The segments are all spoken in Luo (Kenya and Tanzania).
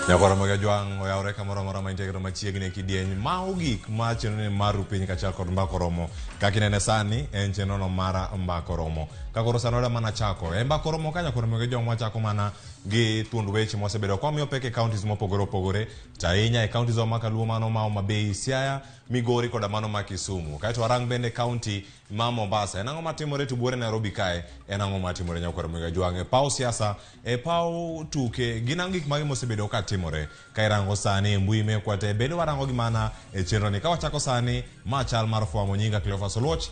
Nyakwar Ramogi Ajwang' oyawore kamoro amora ma intie kendo machiegni e kidieny ma ogik ma chenro ni mar Rupiny kaachiel kod Mbaka Oromo. Kaka inene sani en chenro no mar Mbaka Oromo. Ka koro sani wada mana chako. E Mbaka Oromo ka Nyakwar Ramogi Ajwang' wachako mana gi thuond weche mwasebedo kwa wamiyo pek e counties mopogore opogore to ahinya e counties wa ma kaluo mano ma Homa Bay, Siaya, Migori koda mano ma Kisumu. Kaeto warang bende county ma Mombasa. En ang'o matimore to buore Nairobi kae? En ang'o matimore Nyakwar Ramogi Ajwang' e paw siasa E paw tuke, gin ang'o gik mage mosebedo ka timore? Ka irango sani e mbui mekwa te, bende warango gi mana e chenro ni. Ka wachako sani, ma chal mar fwambo nyinga Cleophas Oluoch,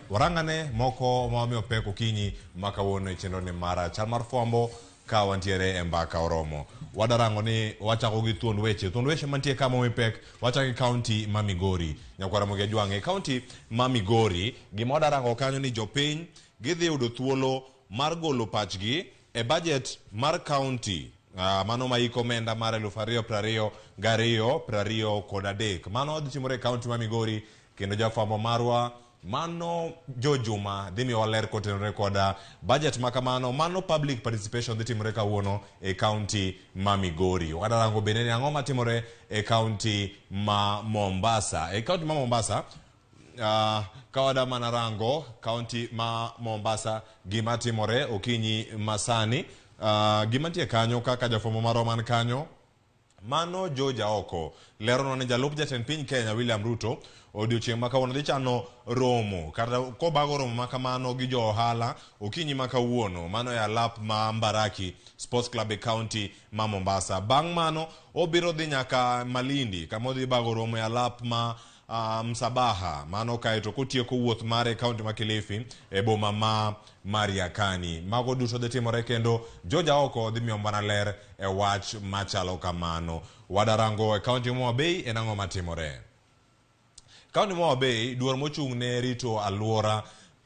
warangane moko ma wamiyo pek okinyi ma kawuono e chenro ni mar chal mar fwambo ka wantiere e mbaka oromo. Wadarango ni wachako gi thuond weche. Thuond weche mantie ka momi pek, wachako gi kaunti ma Migori. Nyakwar Ramogi Ajwang' e kaunti ma Migori, gima wadarango kanyo ni jopiny gidhi yudo thuolo mar golo pachgi e bajet mar kaunti mano ma iko omenda mar 2022 23. Mano dhi timore e kaunti ma Migori kendo jafwambo marwa mano Joe Juma dhi miyowa ler kotenore koda bajet ma kamano. Mano public participation dhi timore kawuono e kaunti ma Migori. Wadarango bende ni ang'o matimore e kaunti ma Mombasa. E kaunti ma Mombasa ka wada mana rango kaunti ma Mombasa gima timore okinyi masani gima nitie kanyo kaka jafwambo marwa man kanyo mano George Aoko leronwa ni jalup jatend piny Kenya William Ruto odiochieng' ma kawuono dhi chano romo kata kobago romo ma kamano gi jo ohala okinyi ma kawuono mano e alap ma Mbaraki Sports Club e kaunti ma Mombasa. Bang' mano obiro dhi nyaka Malindi kama odhi bago romo e alap ma Msabaha mano kaeto kotieko wuoth mare e kaunti ma Kilifi e boma ma Mariakani. Mago duto dhi timore kendo George Aoko dhi miyo mana ler e wach machalo kamano. Wadarango e kaunti ma Homa Bay en ang'o matimore? Kaunti ma Homa Bay duol mochung' ne rito aluora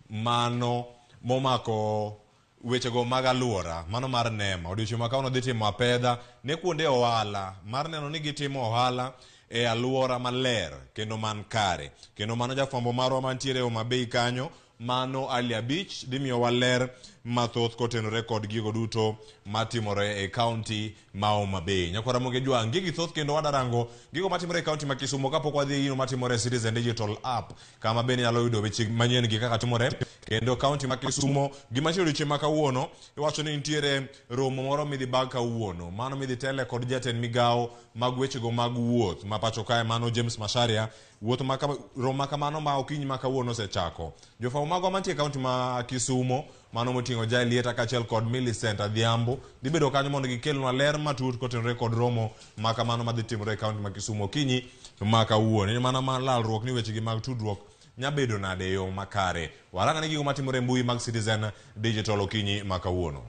mano momako Wechego mag aluora, mano mar NEMA, odiochieng' ma kawuono dhi timo apedha ne kuonde ohala mar neno ni gitimo ohala e aluora maler kendo man kare. Kendo mano jafwambo marwa mantiere Homa Bay kanyo, mano Ali Abich, dhi miyowa ler mathoth kotenore kod gigo duto matimore e kaunti ma Homa Bay. Nyakwar Ramogi Ajwang', gigi thoth kendo wadarango gigo matimore e kaunti ma Kisumo kapok wadhi e gino matimore e Citizen Digital App kama bende inyalo yudo weche manyien gi kaka timore. Kendo kaunti ma Kisumo gima nitie odiochieng' ma kawuono iwacho ni nitiere romo moro midhi bag kawuono, mano midhi tele kod jatend migawo mag wechego mag wuoth ma pacho kae mano James Macharia. Wuoth ma romo ma kamano ma okinyi ma kawuono osechako. Jofwambo magwa mantie e kaunti ma Kisumo mano moting'o Jael Lieta kaachiel kod Millicent Adhiambo dhi bedo kanyo mondo gikelnwa ler matut kotenore kod romo ma kamano madhi timore e kaunti ma Kisumu okinyi ma kawuono. En mana mar lalruok ni wechegi mag tudruok nyabedo nade e yo makare. Warang ane gigo matimore e mbui mag Citizen Digital okinyi ma kawuono.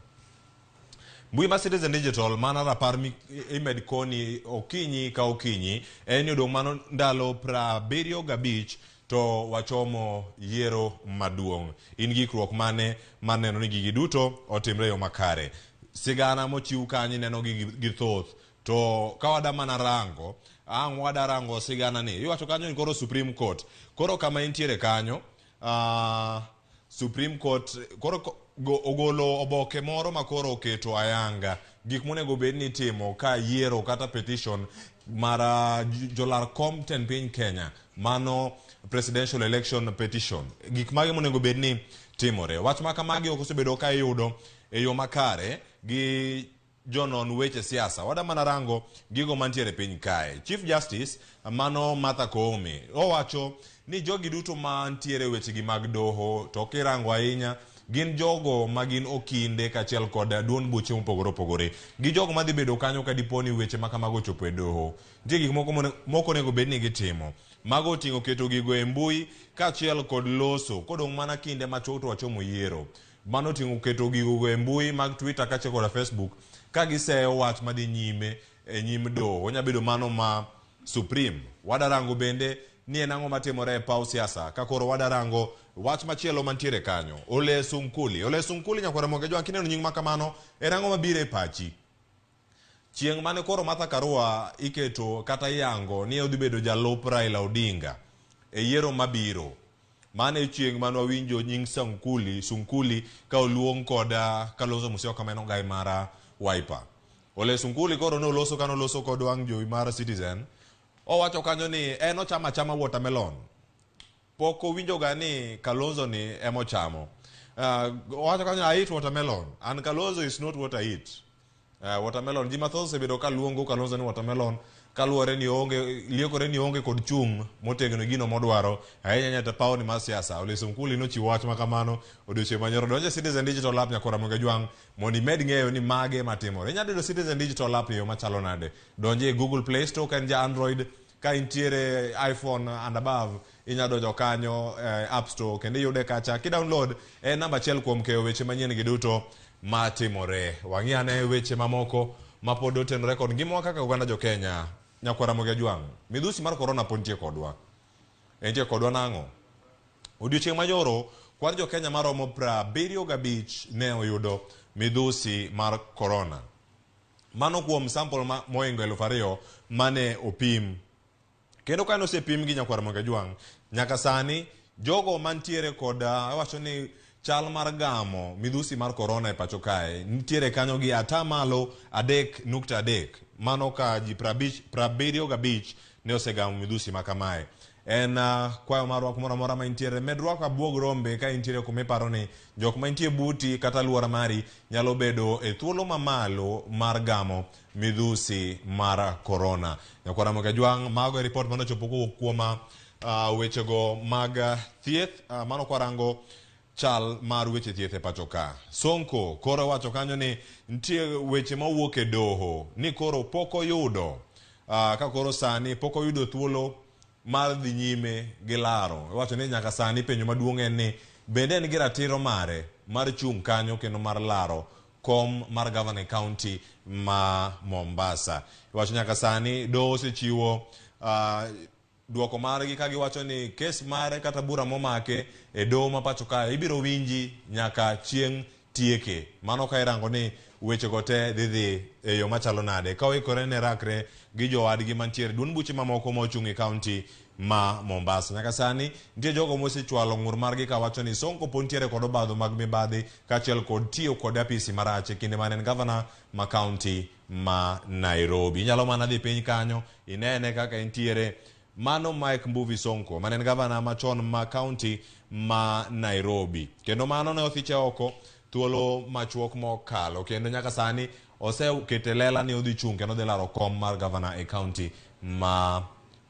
Mbui mar Citizen Digital mana rapar mi imed koni okinyi ka okinyi en ni odong' mano ndalo 75 to wachomo yiero maduong'. In gi ikruok mane mar neno ni gigi duto otimre e yo makare? Sigana mochiw kanyo ineno gi gi thoth to ka wada mana rango ang' wada rango sigana ni iwacho kanyo ni koro Supreme Court koro kama intiere kanyo Supreme Court koro ogolo oboke moro ma koro oketo ayanga gik monego bed ni itimo ka yiero kata petition mar jolar kom tend piny Kenya mano presidential election petition gik mage monego bed ni timore wach ma kamagi ok osebedo ka iyudo e yo makare gi jonon weche siasa. Wada mana rango gigo mantiere piny kae. Chief Justice mano Martha Koome owacho ni jogi duto mantiere wechegi mag doho to kirango ahinya gin jogo ma gin okinde kaachiel kod duond buche mopogore opogore gi jogo madhi bedo kanyo ka dipo ni weche ma kamago ochopo e doho. Nitie gik moko mok onego bed ni gitimo. Mago oting'o keto gigo e mbui kaachiel kod loso kodong' mana kinde machuok to wachomo yiero. Mano oting'o keto gigo e mbui mag Twitter kaachiel koda Facebook ka giseyo wach madhi nyime e nyim doho. Onya bedo mano ma Supreme. Wadarango bende ni en ang'o matimore e paw siasa ka koro wadarango wach machielo mantiere kanyo. Ole Sunkuli. Ole Sunkuli nyakwar Ramogi Ajwang' kineno nying ma kamano en ang'o mabiro e pachi? Chieng' mane koro Martha Karua iketo kata iyango ni odhi bedo jalup Raila Odinga e yiero mabiro. Mano e chieng' mane wawinjo nying Sankuli, Sunkuli ka oluong kod Kalonzo Musyoka ma en ogai mar Wiper. Ole Sunkuli koro noloso ka noloso kod wang' jowi mar Citizen. Owacho kanyo ni en ochamo achama watermelon. Pok owinjoga ni Kalonzo ni emochamo. Owacho kanyo I eat watermelon and Kalonzo is not what I eat. Watermelon ji mathoth osebedo ka luongo Kalonzo ni watermelon kaluwore ni oonge liekore ni oonge kod chung' motegno e gino modwaro ahinya ahinya to pawni mar siasa. Ole Sunkuli nochiwo wach ma kamano odiochieng' manyoro. Donjo e Citizen Digital App nyakora Ramogi Ajwang' mondo imed ng'eyo ni mage matimore. Inyalo yudo Citizen Digital App e yo machalo nade? Donji e Google Play Store ka in ja Android, ka intiere iPhone and above inyalo donjo kanyo eh, App Store kendo iyude kacha. Kidownload en namba achiel kuom keyo weche manyien gi duto matimore. Wang'i ane weche mamoko mapod otenore kod ngimawa kaka oganda jo Kenya. Nyakwar Ramogi Ajwang', midhusi mar korona pod nitie kodwa. Entie kodwa nang'o? Odiochieng' manyoro, kwan jo Kenya maromo 75 ne oyudo midhusi mar korona. Mano kuom sample ma moingo 2000 mane opim. Kendo kane osepim gi Nyakwar Ramogi Ajwang', nyaka sani jogo mantiere kod awacho ni chal mar gamo midhusi mar korona e pacho kae nitiere kanyo gi atamalo 3.3. Mano ka ji 75 ne osegamo midhusi ma kamae. En kwayo marwa kumoro amora ma intiere, med rwako abuog rombe ka intiere kuma iparo ni jok ma intie buti kata aluora mari nyalo bedo e thuolo mamalo mar gamo midhusi mar korona. Nyakwar Ramogi Ajwang', mago e ripot mane ochopo kowuok kuom wechego mag thieth. Mano kwarango chal mar weche thieth e pacho ka. Sonko koro wacho kanyo ni nitie weche mawuok e doho ni koro pok oyudo ka koro sani pok oyudo thuolo mar dhi nyime gi laro. Iwacho ni nyaka sani penjo maduong' en ni bende en gi ratiro mare mar chung' kanyo kendo mar laro kom mar gavana e kaunti ma Mombasa. Iwacho nyaka sani doho osechiwo duoko margi ka giwacho ni kes mare kata bura momake e doho ma pacho kae ibiro winji nyaka chieng' tieke. Mano ka irango ni wechego te dhi dhi e yo machalo nade ka oikore ne rakre gi jowadgi mantiere duond buche mamoko ma ochung' e kaunti ma Mombasa. Nyaka sani nitie jogo mosechwalo ng'ur margi kawacho ni Sonko pod nitiere kod obadho mag mibadhi kaachiel kod tiyo kod apisi marach e kinde mane en gavana ma kaunti ma Nairobi. Inyalo mana dhi piny kanyo inene kaka entiere. Mano Mike Mbuvi Sonko mane en gavana machon ma kaunti ma Nairobi. Kendo mano ne othiche oko thuolo machuok mokalo kendo nyaka sani osekete lela ni odhi chung' kendo odhi laro kom mar gavana e kaunti ma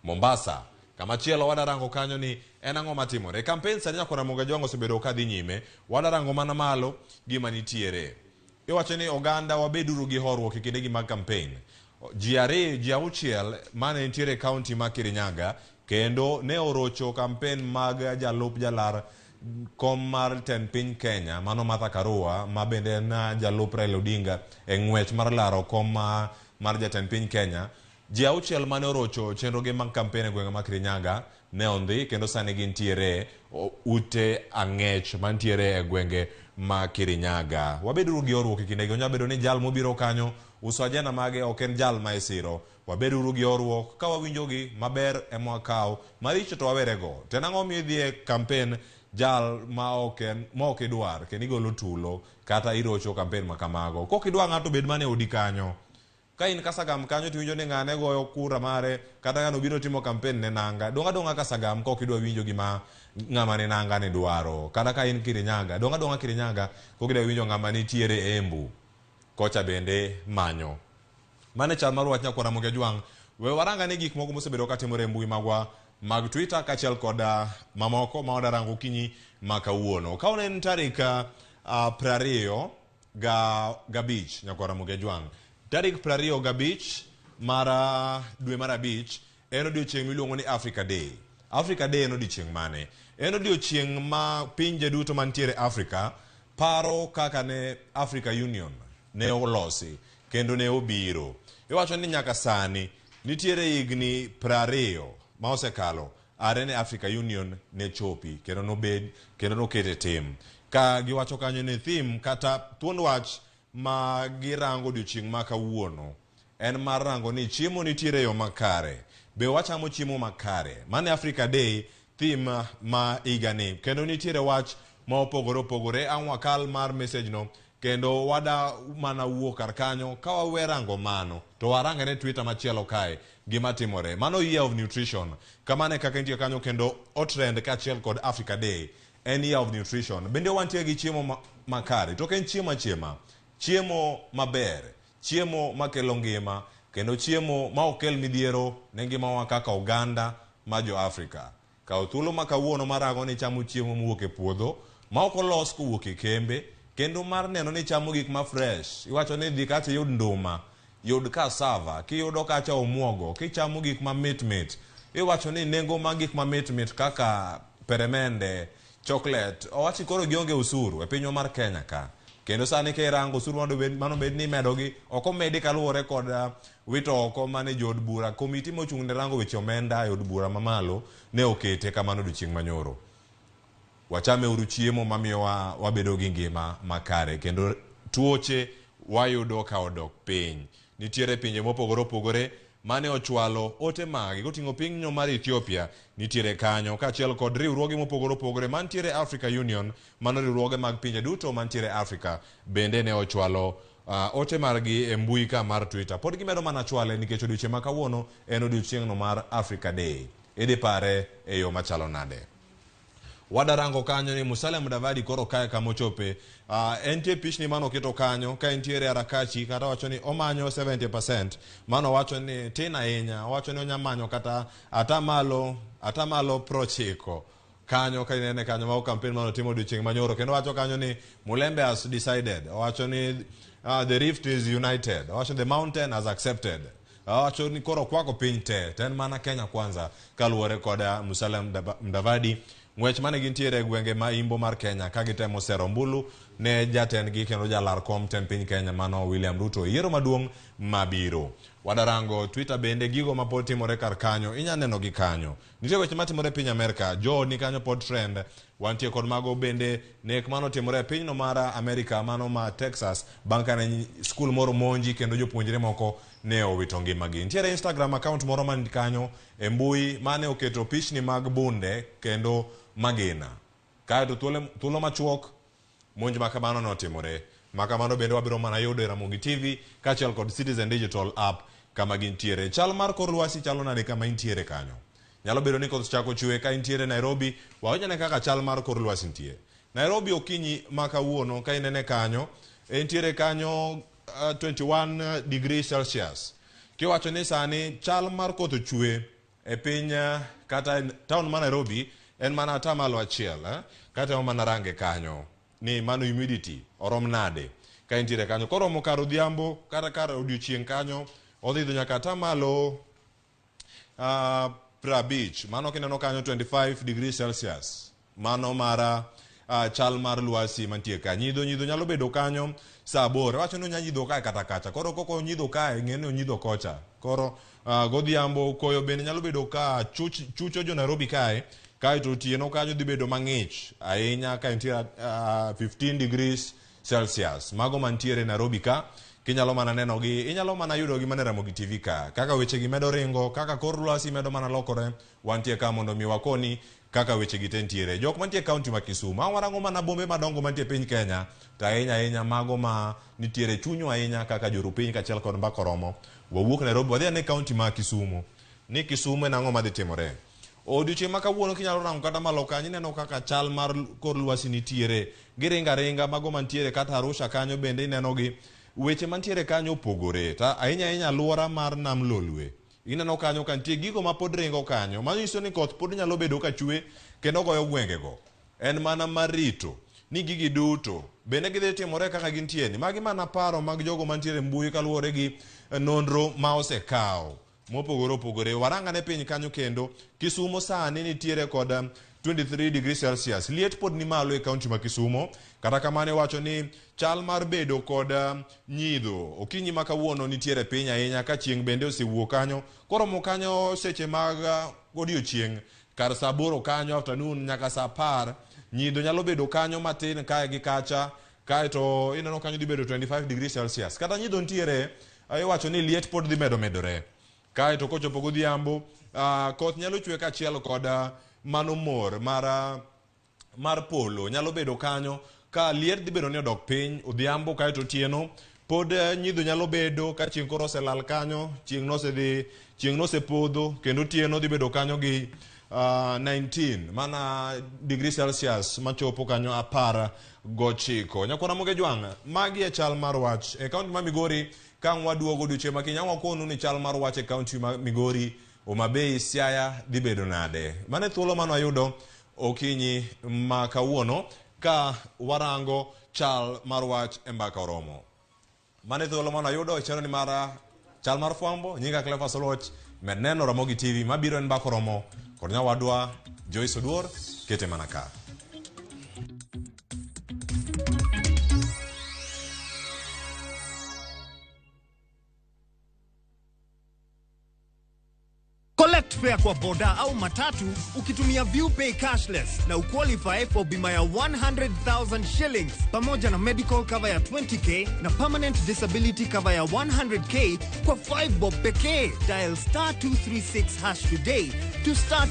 Mombasa. Kamachielo wadarango kanyo ni en ang'o matimore. Kampen sani Nyakwar Ramogi Ajwang' osebedo ka dhi nyime. Wadarango mana malo gima nitiere. Iwacho ni oganda wabeduru gi horuok e kindegi mag kampen. Ji ariyo, ji auchiel mane nitiere e kaunti ma Kirinyaga kendo ne orocho kampen mag jalup jalar kom mar tend piny Kenya mano Martha Karua ma bende en jalup Raila Odinga e ng'wech mar laro kom mar jatend piny Kenya. Ji auchiel mane orocho chenrogi mag kampen e gwenge ma Kirinyaga ne ondhi kendo sani gintiere ute ang'ech mantiere e gwenge ma Kirinyaga. Wabeduru gi horuok e kindegi. Onyalo bedo ni jal mobiro kanyo uso ajenda mage ok en jal ma isiro. Wabeduru gi horuok ka wawinjogi maber ema wakaw, maricho to wawerego. To en ang'o miyo idhi e kampen jal ma ok en ma ok idwar kendo igolo tulo kata irocho kampen ma kamago. Kok idwa ng'ato bed mana e odi kanyo. Ka in Kasagam kanyo to iwinjo ni ng'ane goyo kura mare kata ng'ano biro timo kampen ne nanga, dong' adong'a Kasagam ka ok idwa winjo gima ng'ama ni nanga ni dwaro. Kata ka in Kirinyaga, dong' adong'a Kirinyaga kok idwa winjo ng'ama nitiere Embu kocha bende manyo. Mano e chal mar wach Nyakwar Ramogi Ajwang'. We warang ane gik moko mosebedo katimore e mbui magwa mag Twitter kaachiel kod mamoko ma wadarango okinyi ma kawuono. Ka en tarik 25 Nyakwar Ramogi Ajwang'. Tarik 25 mar dwe mar abich en odiochieng' miluongo ni Africa Day. Africa Day en odiochieng' mane? En odiochieng' ma pinje duto mantiere Africa paro kaka ne Africa Union ne olosi kendo ne obiro. Iwacho ni nyaka sani nitiere higni 20 ma osekalo are ne Africa Union ne chopi kendo nobed kendo noket e tim. Ka giwacho kanyo ni theme kata thuond wach ma girango odiochieng' ma kawuono en mar rango ni chiemo nitiere e yo makare. Be wachamo chiemo makare? Mano e Africa Day theme ma higani. Kendo nitiere wach ma opogore opogore. Ang' wakal mar message no Kendo wada mana wuok kar kanyo ka wawe rango mano to warang ane Twitter machielo kae gima timore. Mano Year of Nutrition. Kamano e kaka entie kanyo kendo otrend kaachiel kod Africa Day. En Year of Nutrition. Bende wantie gi chiemo makare. To ok en chiemo achiema. Chiemo maber. Chiemo makelo ngima. Kendo chiemo ma ok kel midhiero ne ngimawa kaka oganda ma jo Africa. Kaw thuolo ma kawuono mar rango ni ichamo chiemo mowuok e puodho, ma ok olos kowuok e kembe, kendo mar neno ni ichamo gik ma fresh. Iwacho ni dhi kacha iyud nduma, yud cassava, kiyudo kacha omuogo, kichamo gik ma mit mit. Iwacho ni nengo mag gik ma mit mit kaka peremende, chocolate, owach ni koro gionge osuru e pinywa mar Kenya ka. Kendo sani ka irango osuru mano bed ni imedogi, ok omedi kaluwore kod wito oko mane jood bura, komiti mochung' ne rango weche omenda e od bura mamalo ne okete kamano odiochieng' manyoro. Wachame uru chiemo mamiyowa wabedo gi ngima makare kendo tuoche wayudo ka odok piny. Nitiere pinje mopogore opogore mane ochwalo ote magi koting'o pinyno mar Ethiopia nitiere kanyo kaachiel kod riwruoge mopogore opogore mantiere Africa Union, mano riwruoge mag pinje duto mantiere Africa bende ne ochwalo ote margi e mbui ka mar Twitter. Pod gimedo mana chwale nikech odiochieng' ma kawuono en odiochieng'no mar Africa Day. Idhi pare e yo machalo nade? Wadarango kanyo ni Musalia Mudavadi koro kae kama ochope. Entie pichni mane oketo kanyo ka entiere Arakachi kata wacho ni omanyo 70%. Mano wacho ni tin ahinya, owacho ni onya manyo kata atamalo 90 kanyo ka inene kanyo mago campaign mane otimo odiochieng' manyoro. Kendo wacho kanyo ni Mulembe has decided. Owacho ni the rift is united. Owacho the mountain has accepted. Owacho ni koro kwako piny te, to en mana Kenya kwanza kaluwore kod Musalia Mudavadi. Ng'wech mane gintiere e gwenge ma imbo mar Kenya ka gitemo sero ombulu ne jatendgi kendo jalar kom tend piny Kenya mano William Ruto e yiero maduong' mabiro. Wadarango Twitter bende gigo ma pod timore kar kanyo inya neno gi kanyo. Nitie weche matimore e piny Amerka, jood ni kanyo pod trend. Wantie kod mago bende nek mano timore e pinyno mar Amerka mano ma Texas bang' kane skul moro monji kendo jopuonjre moko ne owito ngimagi. Nitiere Instagram account moro man kanyo e mbui mane oketo pichni mag bunde kendo magina. Kaeto thuolo machuok monj ma kamano notimore. Ma kamano bende wabiro mana yudo e Ramogi TV kaachiel kod Citizen Digital app kama gintiere. Chal mar kor lwasi chalo nade kama intiere kanyo? Nyalo bedo ni koth chako chwe ka intiere Nairobi, wawachane kaka chal mar kor lwasi nitie. Nairobi okinyi ma kawuono ka inene kanyo, entiere kanyo 21 degrees Celsius. Kiwacho ni sani chal mar koth ochwe e piny kata e town ma Nairobi en mana 1% kata mana range kanyo ni mano humidity orom nade ka intiere kanyo. Koromo kar odhiambo kata kar odiochieng' kanyo odhi idho nyaka 50%, mano kineno kanyo 25 degrees Celsius. Mano mara chal mar lwasi mantie ka. Nyidho nyalo bedo kanyo saa 8. Wacho ni onya nyidho kae kata kacha. Koro koko onyidho kae, ng'e ni onyidho kocha. Koro godhiambo koyo bende nyalo bedo ka chucho jo Nairobi kae. Kae to otieno kanyo dhi bedo mang'ich ahinya ka entie 15 degrees Celsius. Mago mantiere Nairobi ka, kinyalo mana neno gi, inyalo mana yudo gi mana Ramogi TV ka. Kaka weche gi medo ringo, kaka kor lwasi medo mana lokore, wantie ka mondo mi wakoni kaka weche gi te ntiere. Jok mantie kaunti ma Kisumu, an warango mana bombe madongo mantie piny Kenya, to ahinya ahinya mago ma nitiere chunyo ahinya kaka jorupiny kaachiel kod Mbaka Oromo. Wawuok Nairobi, wadhi ane kaunti ma Kisumu. Ni Kisumu en ang'o madhi timore? Odiochieng' ma kawuono kinyalo rango kata malo kanyo, ineno kaka chal mar kor lwasi nitiere. Giringo aringa, mago mantiere kata Arusha kanyo bende ineno gi. Weche mantiere kanyo opogore. Ta ahinya ahinya alwora mar Nam Lolwe. Ineno kanyo ka nitie gigo ma pod ringo kanyo. Mano nyiso ni koth pod nyalo bedo ka chwe kendo goyo gwengego. En mana mar rito ni gigi duto bende gidhi timore kaka gintie ni. Magi mana paro mag jogo mantiere mbui kaluwore gi nonro ma osekawo mopogore opogore. Warangane piny kanyo kendo Kisumu sani nitiere kod 23 degrees Celsius. Liet pod ni malo e kaunti ma Kisumu. Kata kamano iwacho ni chal mar bedo kod nyidho okinyi ma kawuono nitiere piny ahinya ka chieng' bende osewuok kanyo. Koromo kanyo seche mag odiochieng' kar saa 8 kanyo afternoon nyaka saa 10 nyidho nyalo bedo kanyo matin kae gi kacha. Kaeto ineno kanyo dhi bedo 25 degrees Celsius. Kata nyidho nitiere, iwacho ni liet pod dhi medo medore. Kaeto kochopo godhiambo, koth nyalo chwe kaachiel kod mano mor mar polo nyalo bedo kanyo. Ka liet dhi bedo ni odok piny odhiambo kaeto otieno pod nyidho nyalo bedo ka chieng' koro oselal kanyo, chieng' nosedhi, chieng' nosepodho kendo otieno dhi bedo kanyo gi 19 mana degree Celsius machopo kanyo 19. Nyakwara Moge Jwang', magi e chal mar wach e kaunti ma Migori. Ka ang' waduogo odiochieng' ma kiny, ang' wakonu ni chal mar wach e kaunti ma Migori, Homa Bay, Siaya dhi bedo nade. Mano e thuolo mane wayudo okinyi ma kawuono ka warango chal mar wach e Mbaka Oromo. Mano e thuolo mane wayudo e chenro ni mar chal mar fwambo. Nyinga Cleophas Oluoch, med neno Ramogi TV mabiro en Mbaka Oromo kod nyawadwa Joyce Oduor, kete mana ka. Collect fare kwa boda au matatu ukitumia ViewPay cashless na uqualify for bima ya 100,000 shillings pamoja na medical cover ya 20K na permanent disability cover ya 100K kwa 5 bob pekee. Dial star 236 hash today to start.